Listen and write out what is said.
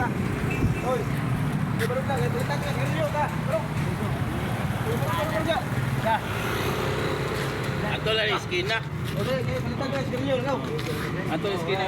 ka. Oy. Di barog lang, palitan ka sigarilyo ta. Barog. Barog, barog, barog, barog. Ya. Ato lang iskina. Okay, okay, palitan ka sigarilyo, ikaw. Ato iskina.